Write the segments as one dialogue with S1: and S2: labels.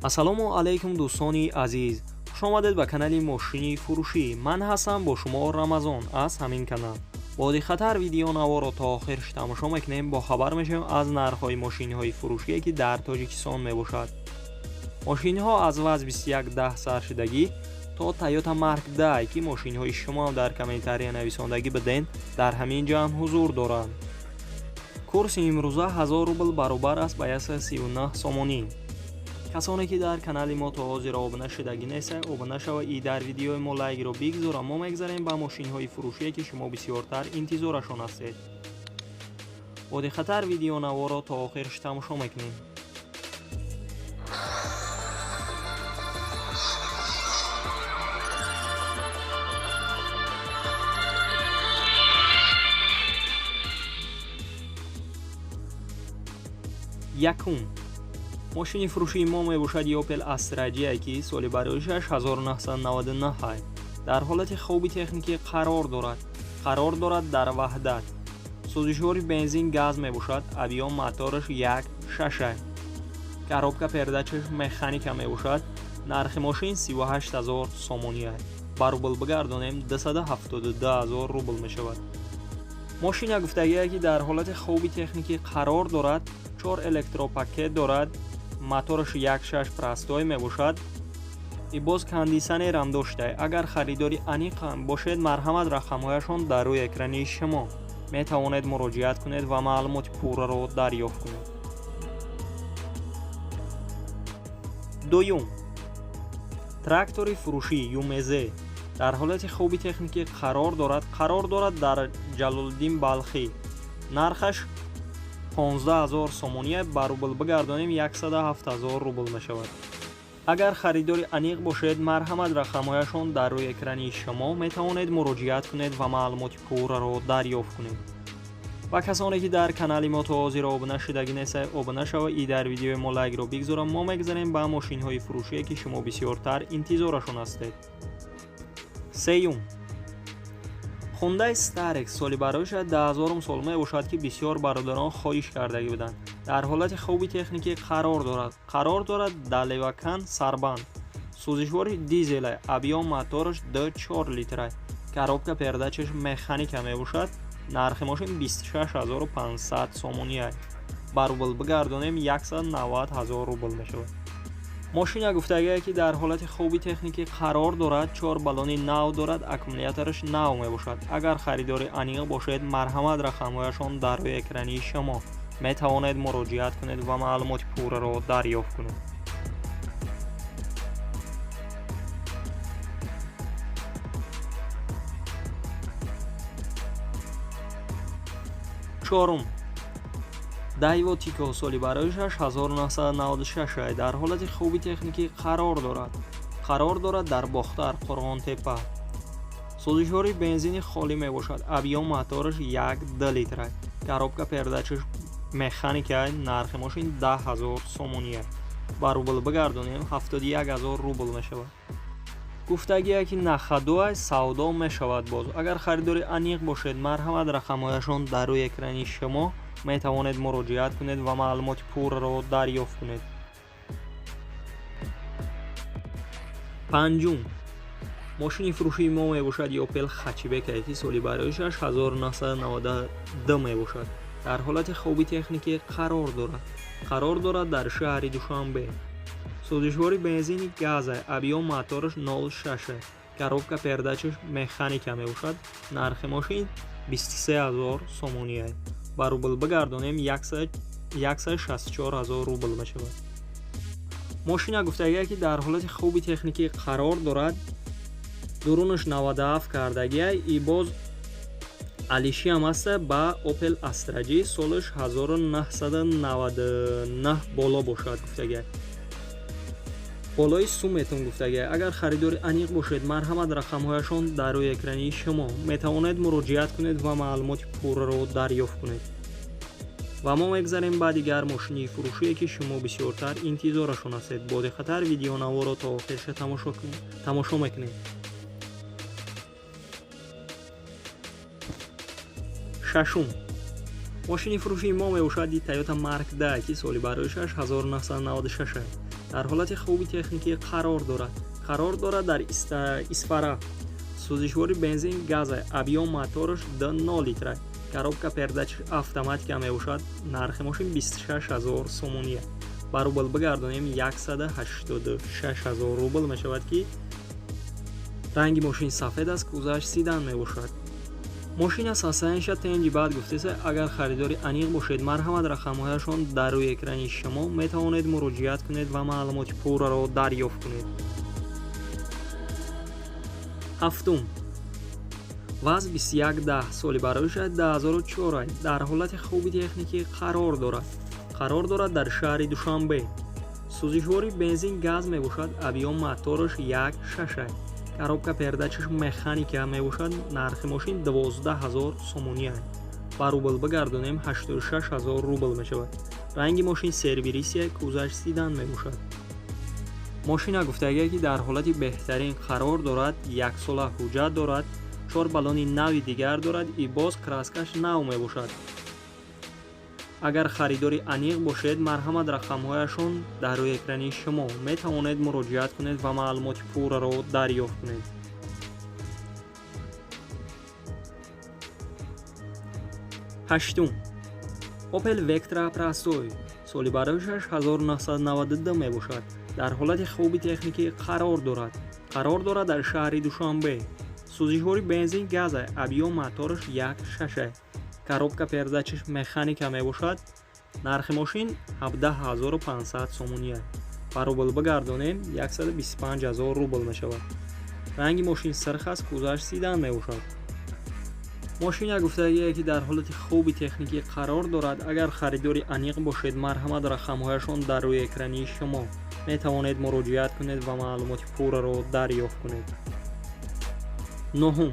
S1: Ассалому алайкум, дӯстони азиз, хуш омадед ба канали мошини фурӯшӣ. Ман ҳастам бо шумо Рамазон аз ҳамин канал. Бо диққаттар видеонаворо то охирш тамошо мекунем, бохабар мешавем аз нархҳои мошинҳои фурӯшие, ки дар Тоҷикистон мебошад. Мошинҳо аз ВАЗ 2110 саршудагӣ то Toyota Mark 10, ки мошинҳои шумо дар комментария нависондагӣ биден, дар ҳамин ҷамъ ҳузур доранд. Курси имрӯза 1000 рубл баробар аст ба 139 сомонӣ. Касоне ки дар канали мо то ҳозир обуна шудагӣ нестанд, обуна шава и дар видеои мо лайкро бигзора. Мо мегзарем ба мошинҳои фурӯшие, ки шумо бисёртар интизорашон ҳастед. Бо диққаттар видеонаворо то охирш тамошо мекунем. Якум мошини фурӯшии мо мебошад Opel Astra G, ки соли бароишаш 1999, дар ҳолати хуби техникӣ қарор дорад. Қарор дорад дар Ваҳдат. Сӯзишвори бензин газ мебошад, объём мотораш 1,6, коробка передачаш механика мебошад. Нархи мошин 38 000 сомонӣ, ба рубл бигардонем 272 000 рубл мешавад. Мошина гуфтагие, ки дар ҳолати хуби техникӣ қарор дорад, чор электропакет дорад, мотораш 1,6 простой мебошад и боз кондитсионерам дошта. Агар харидори аниқ бошед, марҳамат, рақамҳояшон дар рӯи экрани шумо, метавонед муроҷиат кунед ва маълумоти пурраро дарёфт кунед. Дуюм трактори фурӯшӣ ЮМЗ дар ҳолати хуби техникӣ қарор дорад. Қарор дорад дар Ҷалолиддин Балхӣ. Нархаш 15 000 сомония, ба рубл бигардонем 107 000 рубл мешавад. Агар харидори аниқ бошед, марҳамат, рақамҳояшон дар рӯи экрани шумо, метавонед муроҷиат кунед ва маълумоти пурраро дарёфт кунед. Ва касоне ки дар канали мо то ҳозир обуна шудагӣ нестанд, обуна шава и дар видеои мо лайкро бигзора. Мо мегзарем ба мошинҳои фурӯшие, ки шумо бисёртар интизорашон ҳастед. Сеюм Хундай Starex соли бароиша 2000 сол мебошад, ки бисёр бародарон хоҳиш кардагӣ буданд. Дар ҳолати хуби техникӣ қарор дорад. Қарор дорад дар Левакан, Сарбанд. Сӯзишвори дизела, объём мотораш 2,4 литра, коробка передачаш механика мебошад. Нархи мошин 26 500 сомонӣ, ба рубл бигардонем 190 000 рубл мешавад. Мошина гуфтагие, ки дар ҳолати хуби техникӣ қарор дорад, чор баллони нав дорад, аккумулятораш нав мебошад. Агар харидори аниқ бошед, марҳамат, рақамҳояшон дар рӯи экрани шумо, метавонед муроҷиат кунед ва маълумоти пурраро дарёфт кунед. Чорум Дайво Тико соли бароишаш 1996, дар ҳолати хуби техникӣ қарор дорад. Қарор дорад дар Бохтар, Қурғонтепа. Сӯзишвори бензини холӣ мебошад, объём мотораш 1,2 литра, коробка передачаш механика. Нархи мошин 10 000 сомонӣ, ба рубл бигардонем 71 000 рубл мешавад. Гуфтагие, ки на ходу, савдо мешавад боз. Агар харидори аниқ бошед, марҳамат, рақамҳояшон дар рӯи экрани шумо, метавонед муроҷиат кунед ва маълумоти пурраро дарёфт кунед. Панҷум мошини фурӯшии мо мебошад Opel Hatchback, ки соли бароишаш 1992 мебошад, дар ҳолати хуби техникӣ қарор дорад. Қарор дорад дар шаҳри Душанбе. Сӯзишвори бензини газа, объём мотораш 0,6, коробка передачаш механика мебошад. Нархи мошин 23 000 сомонӣ, ба рубл бигардонем 164 000 рубл мешавад. Мошина гуфтагие, ки дар ҳолати хуби техникӣ қарор дорад, дурунаш 97 кардагия и боз алишиам аста ба Opel Astra G, солаш 1999 боло бошад гуфтагия, болои суметон гуфтагия. Агар харидори аниқ бошед, марҳамат, рақамҳояшон дар рӯи экрани шумо, метавонед муроҷиат кунед ва маълумоти пурраро дарёфт кунед. Ва мо мегзарем ба дигар мошини фурӯшие, ки шумо бисёртар интизорашон ҳастед. Бо диққаттар видеонаворо то охирша тамошо мекунем. Шашум мошини фурӯшии мо мебошад Toyota Mark 10, ки соли бароишаш 1996. Дар ҳолати хуби техникӣ қарор дорад. Қарор дорад дар Исфара. Сӯзишвори бензин газ, объём мотораш 2,0 литра. Коробка передач автоматика мебошад. Нархи мошин 26 000 сомонӣ. Ба рубл бигардонем 186 000 рубл мешавад, ки ранги мошин сафед аст, кузаш седан мебошад. Мошина состояниеша тенҷи бад гуфтеса. Агар харидори аниқ бошед, марҳамат, рақамҳояшон дар рӯи экрани шумо, метавонед муроҷиат кунед ва маълумоти пурраро дарёфт кунед. Ҳафтум. ВАЗ 2110, соли бароиша 2004, дар ҳолати хуби техникӣ қарор дорад. Қарор дорад дар шаҳри Душанбе. Сӯзишвори бензин газ мебошад, объём мотораш 1,6. Коробка передачаш механика мебошад. Нархи мошин 12 000 сомонӣ. Ба рубл бигардонем 86 000 рубл мешавад. Ранги мошин серебристый, кузаш седан мебошад. Мошина гуфтагие, ки дар ҳолати беҳтарин қарор дорад, яксола ҳуҷҷат дорад, чор баллони нави дигар дорад и боз краскаш нав мебошад. Агар харидори аниқ бошед, марҳамат, рақамҳояшон дар рӯи экрани шумо, метавонед муроҷиат кунед ва маълумоти пурраро дарёфт кунед. Ҳаштум. Opel Vectra Простой, соли бароишаш 1992 мебошад. Дар ҳолати хуби техникӣ қарор дорад. Қарор дорад дар шаҳри Душанбе. Сӯзишвори бензин газ, объём мотораш 1,6. Коробка передачаш механика мебошад. Нархи мошин 17500 сомонӣ. Ба рубл бигардонем 125 000 рубл мешавад. Ранги мошин сирх аст, кузаш седан мебошад. Мошина гуфтагие, ки дар ҳолати хуби техникӣ қарор дорад. Агар харидори аниқ бошед, марҳамат, рақамҳояшон дар рӯи экрани шумо, метавонед муроҷиат кунед ва маълумоти пурраро дарёфт кунед. Нуҳум.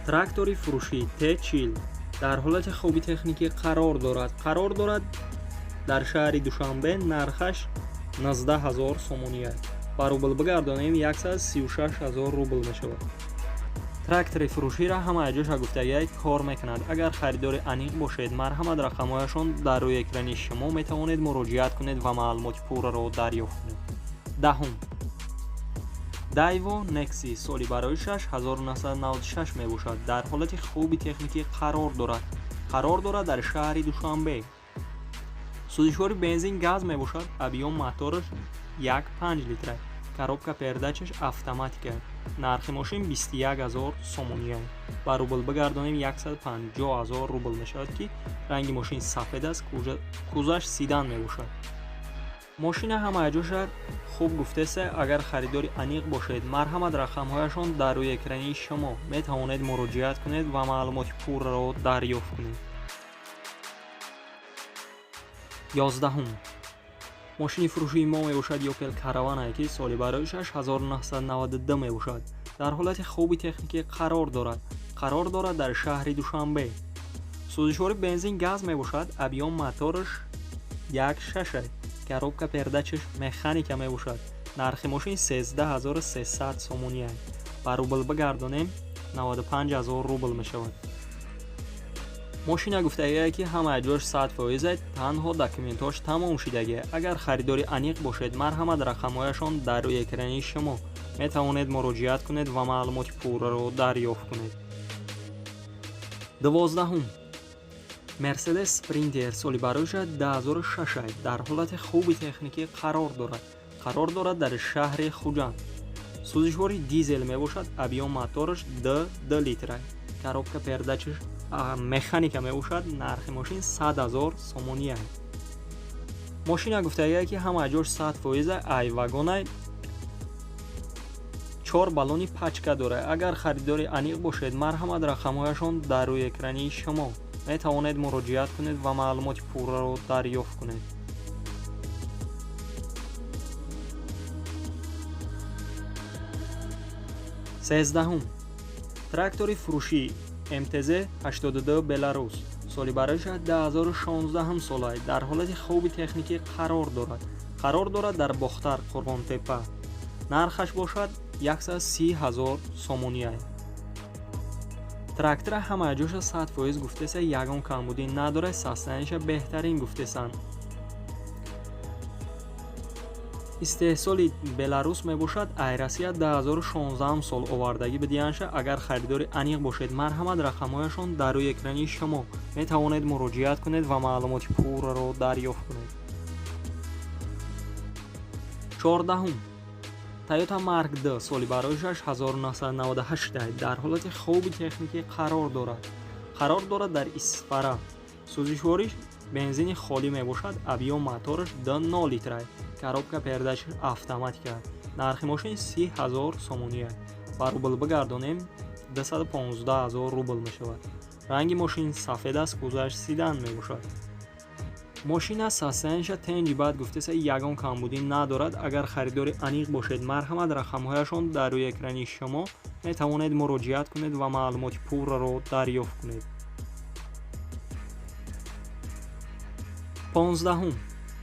S1: Трактори фурӯшӣ Т40 дар ҳолати хуби техникӣ қарор дорад. Қарор дорад дар шаҳри Душанбе. Нархаш 19 000 сомонӣ. Ба рубл бигардонем 136 000 рубл мешавад. Трактори фурӯширо ҳама ҷоша гуфтагиай кор мекунад. Агар харидори аниқ бошед, марҳамат, рақамҳояшон дар рӯи экрани шумо, метавонед муроҷиат кунед ва маълумоти пурраро дарёфт кунед. Даҳум. Daewoo Nexia, соли бароишаш 1996 мебошад. Дар ҳолати хуби техникӣ қарор дорад. Қарор дорад дар шаҳри Душанбе. Сӯзишвори бензин газ мебошад, объём мотораш 1,5 литра. Коробка передачаш автоматика. Нархи мошин 21 000 сомонӣ. Ба рубл бигардонем 150 000 рубл мешавад, ки ранги мошин сафед аст, кузаш седан мебошад. Мошина ҳама ҷоша хуб гуфтеса. Агар харидори аниқ бошед, марҳамат, рақамҳояшон дар рӯи экрани шумо, метавонед муроҷиат кунед ва маълумоти пурраро дарёфт кунед. 11-ум. Мошини фурӯшии мо мебошад Opel Caravana, ки соли бароишаш 1992 мебошад. Дар ҳолати хуби техникӣ қарор дорад. Қарор дорад дар шаҳри Душанбе. Сӯзишвори бензин газ мебошад, объём мотораш 1,6. Коробка передачаш механика мебошад. Нархи мошин 13300 сомонӣ. Ба рубл бигардонем 95 000 рубл мешавад. Мошина гуфтагие, ки ҳама ҷош 100%, танҳо документҳош тамом шудагие. Агар харидори аниқ бошед, марҳамат, рақамҳояшон дар рӯи экрани шумо, метавонед муроҷиат кунед ва маълумоти пурраро дарёфт кунед. 12-ум. Mercedes Sprinter, соли бароиша 2006, дар ҳолати хуби техникӣ қарор дорад. Қарор дорад дар шаҳри Хуҷанд. Сӯзишвори дизел мебошад, объём мотораш 2,2 литра. Коробка передачаш механика мебошад. Нархи мошин 100 000 сомонӣ. Мошина гуфтагие, ки ҳама ҷош 100%, ай вагонай, чор баллони пачка дорад. Агар харидори аниқ бошед, марҳамат, рақамҳояшон дар рӯи экрани шумо, метавонед муроҷиат кунед ва маълумоти пурраро дарёфт кунед. 13-ум. Трактори фурӯшӣ МТЗ 82 Беларус, соли бароиша 2016 сола, дар ҳолати хуби техникӣ қарор дорад. Қарор дорад дар Бохтар, Қурғонтеппа. Нархаш бошад 130 000 сомонӣ. Трактора ҳама ҷоша 100% гуфтеса, ягон камбудӣ надорад, состояниеша беҳтарин гуфтесанд. Истеҳсоли Беларус мебошад. Ай Россия 2016 сол овардагӣ бидиҳанша. Агар харидори аниқ бошед, марҳамат, рақамҳояшон дар рӯи экрани шумо, метавонед муроҷиат кунед ва маълумоти пурраро дарёфт кунед. 14-ум Toyota Mark II, соли бароишаш 1998, дар ҳолати хуби техникӣ қарор дорад. Қарор дорад дар Исфара. Сӯзишвориш бензини холӣ мебошад. Объём мотораш 2,0 литра, коробка передач автоматика. Нархи мошин 30 000 сомонӣ, ба рубл бигардонем, 215 000 рубл мешавад. Ранги мошин сафед аст, кузоваш седан мебошад. Мошина состояние ша тенҷи бад гуфтеса, ягон камбудӣ надорад. Агар харидори аниқ бошед, марҳамат, рақамҳояшон дар рӯи экрани шумо, метавонед муроҷиат кунед ва маълумоти пурраро дарёфт кунед. 15-ум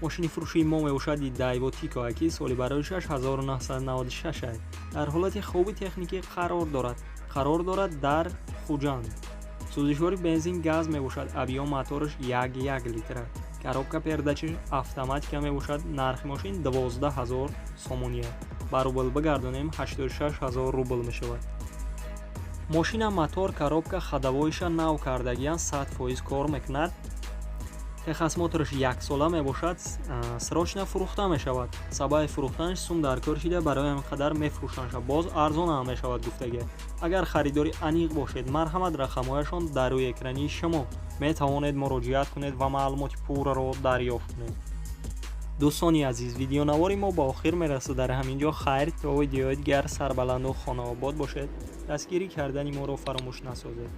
S1: мошини фурӯшии мо мебошад Дайво Тико, ки соли бароишаш 1996, дар ҳолати хуби техникӣ қарор дорад. Қарор дорад дар Хуҷанд. Сӯзишвори бензин газ мебошад. Объём мотораш 1,1 литра, коробка передач иш автоматика мебошад. Нархи мошин 12 000 сомония, ба рубл бигардонем, 86 000 рубл мешавад. Мошина мотор, коробка, ходовой иша нав кардагиян, 100% кор мекунад. Техосмотр аш яксола мебошад. Срочно фурӯхта мешавад. Сабаби фурӯхтанаш сум дар кор шида, барои ҳамин қадар мефурӯшанша, боз арзон ҳам мешавад гуфтагӣ. Агар харидори аниқ бошед, марҳамат, рақамҳояшон дар рӯи экрани шумо, метавонед муроҷиат кунед ва маълумоти пурраро дарёфт кунед. Дӯстони азиз, видеонавори мо ба охир мерасад дар ҳамин ҷо. Хайр, то видеои дигар сарбаланду хонаобод бошед. Дастгирӣ кардани моро фаромӯш насозед.